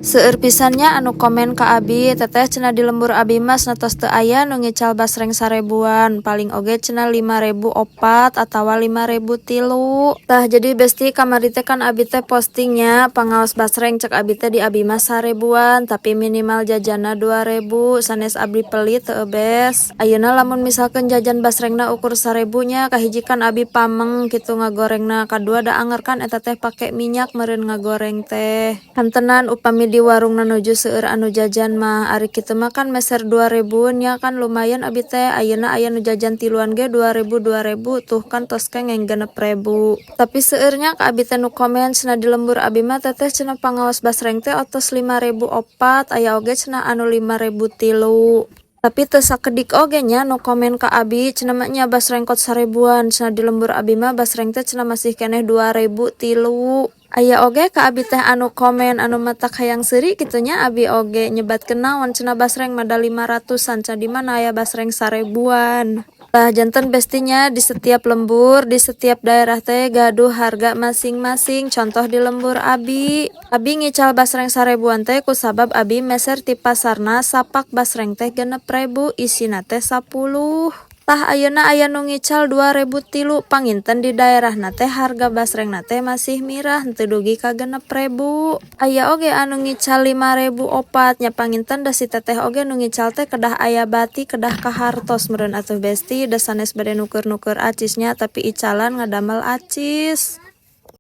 Seueur pisan nya anu komen ka abi, "Teteh," cenah, "di lembur abi mah tos teu aya nu ngical basreng 1000-an, paling oge," cenah, "5004 atawa 5003." Tah, jadi Besti, kamari teh kan abi teh postingnya pangaos basreng cek abi teh di abi mah 1000-an, tapi minimal jajanna 2000. Sanes abdi pelit teu, Bes. Ayeuna lamun misalkan jajan basrengna ukur 1000 nya, kahiji kan abi pameng kitu ngagorengna, kadua da anger kan eta teh pake minyak meureun ngagoreng teh. Kantenan upami di warungna nuju seueur anu jajan mah. Ari kitu mah kan meser 2000 nya kan lumayan abi teh. Ayeuna aya nu jajan tiluan ge 2000 2000, tuh kan tos kengeng 6000. Tapi seueur nya ka abi teh nu komen, cenah, "Di lembur abi mah, Teteh," cenah, "pangaos basreng teh atos 5004, aya oge," cenah, "anu 5003." Tapi teu sakedik oge nya nu komen ka abi, cenah mah nya, "Basreng kot 1000-an," cenah, "di lembur abi mah basreng teh," cenah, "masih keneh 2003." Aya oge ka abi teh anu komen anu matak hayang seuri kitu nya abi oge, nyebatkeun naon cenah, "Basreng mah da 500-an," cenah, "di mana aya basreng 1000-an?" Tah, janten Besti nya, di setiap lembur, di setiap daerah teh gaduh harga masing-masing. Contoh di lembur abi, abi ngical basreng 1000-an teh kusabab abi meser ti pasarna sapak basreng teh 6000, isina teh 10. Tah, ayeuna aya nu ngical 2003, panginten di daerahna teh harga basrengna teh masih mirah, henteu dugi ka 6000. Aya oge anu ngical 5004 nya, panginten da si teteh oge nu ngical teh kedah aya bati, kedah kahartos meureun atuh, Besti. Da sanes bade nuker-nuker acis nya, tapi icalan ngadamel acis.